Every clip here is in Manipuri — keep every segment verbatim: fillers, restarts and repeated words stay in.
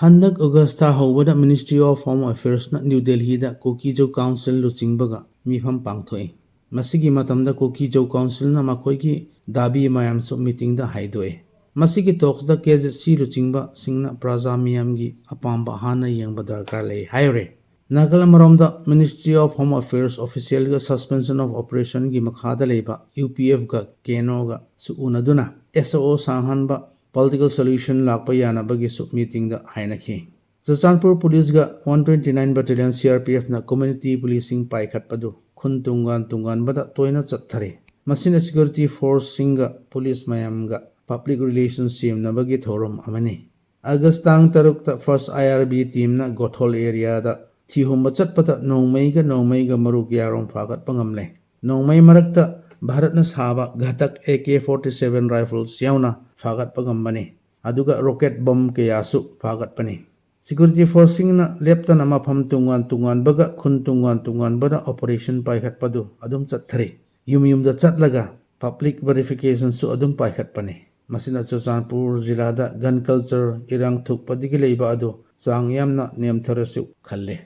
ꯍꯟꯗꯛ ꯑꯣꯒꯁ ꯊꯥ ꯍꯧꯕꯗ Ministry of Home Affairs ꯅ ꯅ꯭ꯌꯨ ꯗꯦꯜꯍꯤꯗ ꯀꯨꯀꯤꯖꯧ ꯀꯥꯎꯟꯁꯤꯜ ꯂꯨꯆꯤꯡꯕꯒ ꯃꯤꯐꯝ ꯄꯥꯡꯊꯣꯛꯏ꯫ ꯃꯁꯤꯒꯤ ꯃꯇꯝꯗ ꯀꯨꯀꯤꯖꯧ ꯀꯥꯎꯟꯁꯤꯜꯅ ꯃꯈꯣꯏꯒꯤ ꯗꯥꯕꯤ ꯃꯌꯥꯝꯁꯨ ꯃꯤꯇꯤꯡꯗ ꯍꯥꯏꯗꯣꯛꯏ꯫ ꯃꯁꯤꯒꯤ ꯇꯣꯛꯁꯇ ꯀꯦ ꯖꯦꯠ ꯁꯤ ꯂꯨꯆꯤꯡꯕꯁꯤꯡꯅ ꯄ꯭ꯔꯖꯥ ꯃꯤꯌꯥꯝꯒꯤ ꯑꯄꯥꯝꯕ ꯍꯥꯟꯅ ꯌꯦꯡꯕ ꯗꯔꯀꯥꯔ ꯂꯩ ꯍꯥꯏꯔꯦ꯫ Nagaland ꯃꯔꯣꯝꯗ Ministry of Home Affairs official ꯒ Suspension of Operation ꯒꯤ ꯃꯈꯥꯗ ꯂꯩꯕ ꯌꯨ ꯄꯤ ꯑꯦꯐ ꯒ ꯀꯦꯅꯣꯒꯁꯨ ꯎꯅꯗꯨꯅ ꯑꯦꯁ ꯑꯣ ꯑꯣ ꯁꯥꯡꯍꯟꯕ political solution ꯂꯥꯛꯄ ꯌꯥꯅꯕꯒꯤꯁꯨ ꯃꯤꯇꯤꯡꯗ ꯍꯥꯏꯅꯈꯤ꯫ Churachandpur ꯄꯨꯂꯤꯁꯒ one twenty nine Battalion C R P F ꯅ community policing ꯄꯥꯏꯈꯠꯄꯗꯨ ꯈꯨꯟ ꯇꯣꯉꯥꯟ ꯇꯣꯉꯥꯟꯕꯗ ꯇꯣꯏꯅ ꯆꯠꯊꯔꯤ꯫ ꯃꯁꯤꯅ security force ꯁꯤꯡꯒ ꯄꯨꯂꯤꯁ ꯃꯌꯥꯝꯒ public relation ꯁꯦꯝꯅꯕꯒꯤ ꯊꯧꯔꯝ ꯑꯃꯅꯤ꯫ ꯑꯥꯒꯁ ꯇꯥꯡ ꯇꯔꯨꯛꯇ first I R B team ꯅ ꯒꯣꯊꯣꯜ area ꯗ ꯊꯤꯍꯨꯝꯕ ꯆꯠꯄꯗ ꯅꯣꯡꯃꯩꯒ ꯅꯣꯡꯃꯩꯒ ꯃꯔꯨ ꯀꯌꯥꯔꯣꯝ ꯐꯥꯒꯠꯄ ꯉꯝꯂꯦ꯫ ꯅꯣꯡꯃꯩ ꯃꯔꯛꯇ ꯚꯥꯔꯠꯅ ꯁꯥꯕ ꯘꯥꯇꯛ A K forty seven rifles ꯌꯥꯎꯅ ꯐꯥꯒꯠꯄ ꯉꯝꯕꯅꯤ꯫ ꯑꯗꯨꯒ rocket bomb ꯀꯌꯥꯁꯨ ꯐꯥꯒꯠꯄꯅꯤ꯫ Security force ꯁꯤꯡꯅ ꯂꯦꯞꯇꯅ ꯃꯐꯝ ꯇꯣꯉꯥꯟ ꯇꯣꯉꯥꯟꯕꯒ ꯈꯨꯟ ꯇꯣꯉꯥꯟ ꯇꯣꯉꯥꯟꯕꯗ operation ꯄꯥꯏꯈꯠꯄꯗꯨ ꯑꯗꯨꯝ ꯆꯠꯊꯔꯤ꯫ ꯌꯨꯝ ꯌꯨꯝꯗ ꯆꯠꯂꯒ public verification ꯁꯨ ꯑꯗꯨꯝ ꯄꯥꯏꯈꯠꯄꯅꯤ꯫ ꯃꯁꯤꯅ ꯆꯨꯔꯆꯥꯟꯄꯨꯔ ꯖꯤꯂꯥꯗ gun culture ꯏꯔꯥꯡ ꯊꯣꯛꯄꯗꯒꯤ ꯂꯩꯕ ꯑꯗꯨ ꯆꯥꯡ ꯌꯥꯝꯅ ꯅꯦꯝꯊꯔꯁꯨ ꯈꯜꯂꯦ꯫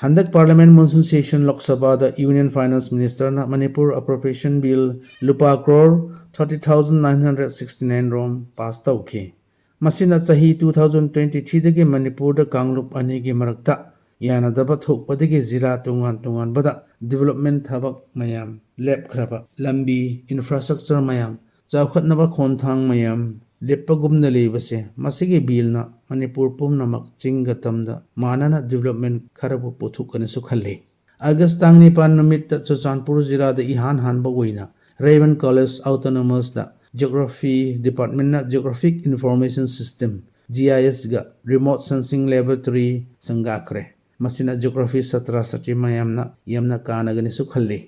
ꯍꯟꯗꯛ Parliament monsoon session ꯂꯣꯛ ꯁꯚꯥꯗ Union Finance Minister ꯅ ꯃꯅꯤꯄꯨꯔ Appropriation Bill ꯂꯨꯄꯥ crore thirty thousand nine hundred sixty nine ꯔꯣꯝ pass ꯇꯧꯈꯤ꯫ ꯃꯁꯤꯅ ꯆꯍꯤ two thousand twenty three ꯗꯒꯤ ꯃꯅꯤꯄꯨꯔꯗ ꯀꯥꯡꯂꯨꯞ ꯑꯅꯤꯒꯤ ꯃꯔꯛꯇ ꯌꯥꯅꯗꯕ ꯊꯣꯛꯄꯗꯒꯤ ꯖꯤꯂꯥ ꯇꯣꯉꯥꯟ ꯇꯣꯉꯥꯟꯕꯗ development ꯊꯕꯛ ꯃꯌꯥꯝ ꯂꯦꯞꯈ꯭ꯔꯕ, ꯂꯝꯕꯤ, infrastructure ꯃꯌꯥꯝ ꯆꯥꯎꯈꯠꯅꯕ ꯈꯣꯡꯊꯥꯡ ꯃꯌꯥꯝ ꯂꯦꯞꯄꯒꯨꯝꯅ ꯂꯩꯕꯁꯦ, ꯃꯁꯤꯒꯤ bill ꯅ ꯃꯅꯤꯄꯨꯔ ꯄꯨꯝꯅꯃꯛ ꯆꯤꯡꯒ ꯇꯝꯗ ꯃꯥꯟꯅꯅ development ꯈꯔꯕꯨ ꯄꯨꯊꯣꯛꯀꯅꯤꯁꯨ ꯈꯜꯂꯤ꯫ ꯑꯥꯒꯁ ꯇꯥꯡ ꯅꯤꯄꯥꯟ ꯅꯨꯃꯤꯠꯇ ꯆꯨꯔꯆꯥꯟꯄꯨꯔ ꯖꯤꯂꯥꯗ ꯏꯍꯥꯟ ꯍꯥꯟꯕ ꯑꯣꯏꯅ ꯔꯦꯕꯟ College Autonomous ꯗ Geography Department ꯅ Geographic Information System, G I S ꯒ remote sensing laboratory ꯁꯪꯒꯥꯈ꯭ꯔꯦ꯫ ꯃꯁꯤꯅ geography ꯁꯥꯇ꯭ꯔ ꯁꯥꯇ꯭ꯔꯤ ꯃꯌꯥꯝꯅ ꯌꯥꯝꯅ ꯀꯥꯟꯅꯒꯅꯤꯁꯨ ꯈꯜꯂꯤ꯫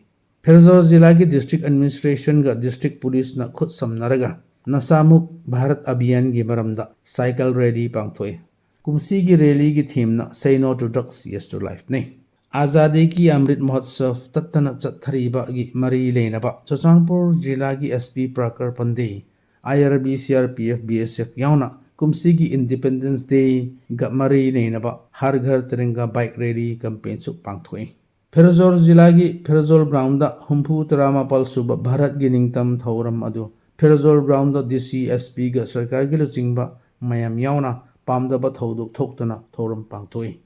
ꯐꯤꯔꯣꯖꯥꯕꯥꯗ ꯖꯤꯂꯥꯒꯤ district administration ꯒ district police ꯅ ꯈꯨꯠ ꯁꯝꯅꯔꯒ ꯅꯁꯥ ꯃꯨꯛ ꯚꯥꯔꯠ ꯑꯚꯤꯌꯥꯟꯒꯤ ꯃꯔꯝꯗ cycle rally ꯄꯥꯡꯊꯣꯛꯏ꯫ ꯀꯨꯝꯁꯤꯒꯤ rally ꯒꯤ theme ꯅ Say No to Drugs, Yes to Life ꯅꯤ꯫ ꯑꯥꯖꯥꯗꯤ ꯀꯤ ꯑꯃ꯭ꯔꯤꯠ ꯃꯍꯣꯠꯁꯕ ꯇꯠꯇꯅ ꯆꯠꯊꯔꯤꯕꯒꯤ ꯃꯔꯤ ꯂꯩꯅꯕ ꯆꯨꯔꯆꯥꯟꯄꯨꯔ ꯖꯤꯂꯥꯒꯤ S P ꯄ꯭ꯔꯥꯀꯔ ꯄꯟꯗꯦ, I R B, C R P F, B S F ꯌꯥꯎꯅ ꯀꯨꯝꯁꯤꯒꯤ Independence Day ꯒ ꯃꯔꯤ ꯂꯩꯅꯕ ꯍꯔ ꯘꯔ ꯇꯤꯔꯪꯒꯥ bike rally campaign ꯁꯨ ꯄꯥꯡꯊꯣꯛꯏ꯫ ꯐꯤꯔꯣꯖꯣꯔ ꯖꯤꯂꯥꯒꯤ ꯐꯤꯔꯣꯖꯣꯔ ground ꯗ ꯍꯨꯝꯐꯨ ꯇꯔꯥ ꯃꯥꯄꯜ ꯁꯨꯕ ꯚꯥꯔꯠꯀꯤ ꯅꯤꯡꯇꯝ ꯊꯧꯔꯝ ꯑꯗꯨ ꯐꯤꯔꯣꯖꯣꯔ ground ꯗ DC, SP ꯒ ꯁꯔꯀꯥꯔꯒꯤ ꯂꯨꯆꯤꯡꯕ ꯃꯌꯥꯝ ꯌꯥꯎꯅ ꯄꯥꯝꯗꯕ ꯊꯧꯗꯣꯛ ꯊꯣꯛꯇꯅ ꯊꯧꯔꯝ ꯄꯥꯡꯊꯣꯛꯏ꯫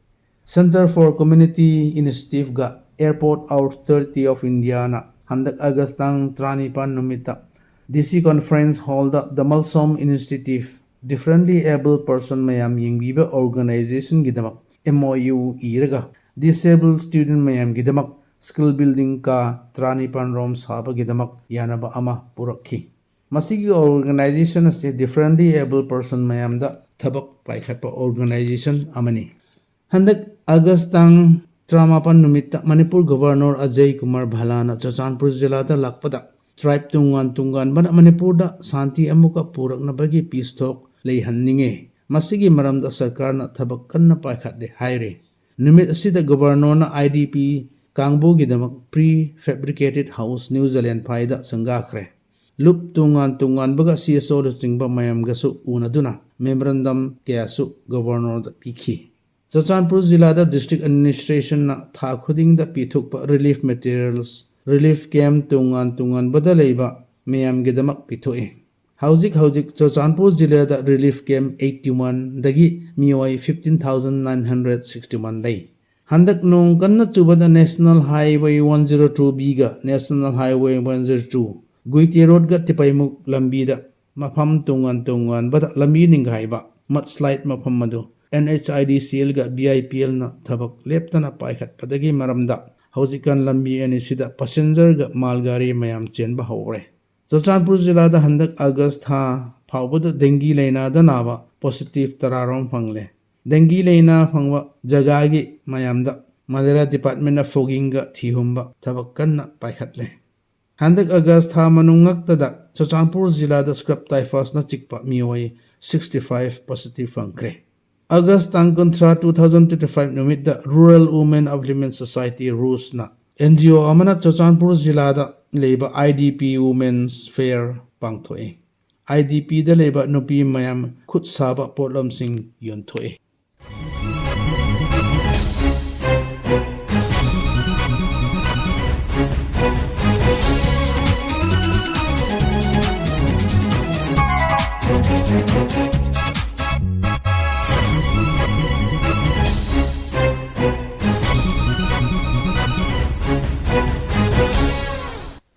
Centre for Community Initiative ꯒ Airport Authority of India ꯅ ꯍꯟꯗꯛ August ꯇꯥꯡ ꯇꯔꯥꯅꯤꯄꯥꯟ ꯅꯨꯃꯤꯠꯇ DC Conference Hall the The Malsawm Initiative Differently Abled Person ꯃꯌꯥꯝ ꯌꯦꯡꯕꯤꯕ organization ꯒꯤꯗꯃꯛ MOU ꯏꯔꯒ disabled student ꯃꯌꯥꯝꯒꯤꯗꯃꯛ skill building ꯀꯥ ꯇꯔꯥꯅꯤꯄꯥꯟ ꯔꯣꯝ ꯁꯥꯕꯒꯤꯗꯃꯛ ꯌꯥꯅꯕ ꯑꯃ ꯄꯨꯔꯛꯈꯤ꯫ ꯃꯁꯤꯒꯤ organization ꯑꯁꯤ differently abled person ꯃꯌꯥꯝꯗ ꯊꯕꯛ ꯄꯥꯏꯈꯠꯄ organization ꯑꯃꯅꯤ꯫ ꯍꯟꯗꯛ August ꯇꯥꯡ ꯇꯔꯥꯃꯥꯄꯟ ꯅꯨꯃꯤꯠꯇ ꯃꯅꯤꯄꯨꯔ Governor ꯑꯖꯌ ꯀꯨꯃꯥꯔ ꯚꯜꯂꯥꯅ ꯆꯨꯔꯆꯥꯟꯄꯨꯔ ꯖꯤꯂꯥꯗ ꯂꯥꯛꯄꯗ tribe ꯇꯣꯉꯥꯟ ꯇꯣꯉꯥꯟꯕꯅ ꯃꯅꯤꯄꯨꯔꯗ ꯁꯥꯟꯇꯤ ꯑꯃꯨꯛꯀ ꯄꯨꯔꯛꯅꯕꯒꯤ peace talk ꯂꯩꯍꯟꯅꯤꯡꯉꯤ꯫ ꯃꯁꯤꯒꯤ ꯃꯔꯝꯗ ꯁꯔꯀꯥꯔꯅ ꯊꯕꯛ ꯀꯟꯅ ꯄꯥꯏꯈꯠꯂꯦ ꯍꯥꯏꯔꯤ꯫ ꯅꯨꯃꯤꯠ ꯑꯁꯤꯗ Governor ꯅ IDP ꯀꯥꯡꯕꯨꯒꯤꯗꯃꯛ prefabricated house ꯅ꯭ꯌꯨ ꯖꯂꯦꯟꯐꯥꯏꯗ ꯁꯪꯒꯥꯈ꯭ꯔꯦ꯫ ꯂꯨꯞ ꯇꯣꯉꯥꯟ ꯇꯣꯉꯥꯟꯕꯒ CSO ꯅꯆꯤꯡꯕ ꯃꯌꯥꯝꯒꯁꯨ ꯎꯅꯗꯨꯅ memorandum ꯀꯌꯥꯁꯨ Governor ꯗ ꯄꯤꯈꯤ꯫ ꯆꯨꯔꯆꯥꯟꯄꯨꯔ ꯖꯤꯂꯥꯗ district administration ꯅ ꯊꯥ ꯈꯨꯗꯤꯡꯗ ꯄꯤꯊꯣꯛꯄ relief materials, relief camp ꯇꯣꯉꯥꯟ ꯇꯣꯉꯥꯟꯕꯗ ꯂꯩꯕ ꯃꯌꯥꯝꯒꯤꯗꯃꯛ ꯄꯤꯊꯣꯛꯏ꯫ ꯍꯧꯖꯤꯛ ꯍꯧꯖꯤꯛ ꯆꯨꯔꯆꯥꯟꯄꯨꯔ ꯖꯤꯂꯥꯗ relief camp eighty one ꯗꯒꯤ ꯃꯤꯑꯣꯏ fifteen thousand nine hundred sixty one ꯂꯩ꯫ ꯍꯟꯗꯛ ꯅꯣꯡ ꯀꯟꯅ ꯆꯨꯕꯗ National Highway one zero two B ꯒ National Highway one zero two, ꯒꯨꯏꯇꯦ ꯔꯣꯗꯒ ꯇꯤꯄꯩꯃꯨꯛ ꯂꯝꯕꯤꯗ ꯃꯐꯝ ꯇꯣꯉꯥꯟ ꯇꯣꯉꯥꯟꯕꯗ ꯂꯝꯕꯤ ꯅꯤꯡꯈꯥꯏꯕ, mudslide ꯃꯐꯝ ꯑꯗꯨ NHIDCL ꯒ BIPL ꯅ ꯊꯕꯛ ꯂꯦꯞꯇꯅ ꯄꯥꯏꯈꯠꯄꯗꯒꯤ ꯃꯔꯝꯗ ꯍꯧꯖꯤꯛꯀꯥꯟ ꯂꯝꯕꯤ ꯑꯅꯤꯁꯤꯗ passenger ꯒ ꯃꯥꯜꯒꯥꯔꯤ ꯃꯌꯥꯝ ꯆꯦꯟꯕ ꯍꯧꯔꯦ꯫ ꯆꯨꯔꯆꯥꯟꯄꯨꯔ ꯖꯤꯂꯥꯗ ꯍꯟꯗꯛ August ꯊꯥ ꯐꯥꯎꯕꯗ dengue ꯂꯥꯏꯅꯥꯗ ꯅꯥꯕ positive ꯇꯔꯥꯔꯣꯝ ꯐꯪꯂꯦ꯫ Dengue ꯂꯥꯏꯅꯥ ꯐꯪꯕ ꯖꯒꯥꯒꯤ ꯃꯌꯥꯝꯗ Malaria Department ꯅ fogging ꯒ ꯊꯤꯍꯨꯝꯕ ꯊꯕꯛ ꯀꯟꯅ ꯄꯥꯏꯈꯠꯂꯦ꯫ ꯍꯟꯗꯛ August ꯊꯥ ꯃꯅꯨꯡ ꯉꯛꯇꯗ ꯆꯨꯔꯆꯥꯟꯄꯨꯔ ꯖꯤꯂꯥꯗ scrub typhus ꯅꯆꯤꯡꯕ ꯃꯤꯑꯣꯏ sixty five positive ꯐꯪꯈ꯭ꯔꯦ꯫ August ꯇꯥꯡ ꯀꯨꯟꯊ꯭ꯔꯥ, two thousand twenty five ꯅꯨꯃꯤꯠꯇ Rural Women Upliftment Society, RUWS ꯅ NGO ꯑꯃꯅ ꯆꯨꯔꯆꯥꯟꯄꯨꯔ ꯖꯤꯂꯥꯗ ꯂꯩꯕ IDP Women's Fair ꯄꯥꯡꯊꯣꯛꯏ꯫ ꯑꯥꯏ ꯗꯤ ꯄꯤꯗ ꯂꯩꯕ ꯅꯨꯄꯤ ꯃꯌꯥꯝ ꯈꯨꯠ ꯁꯥꯕ ꯄꯣꯠꯂꯝꯁꯤꯡ ꯌꯣꯟꯊꯣꯛꯏ꯫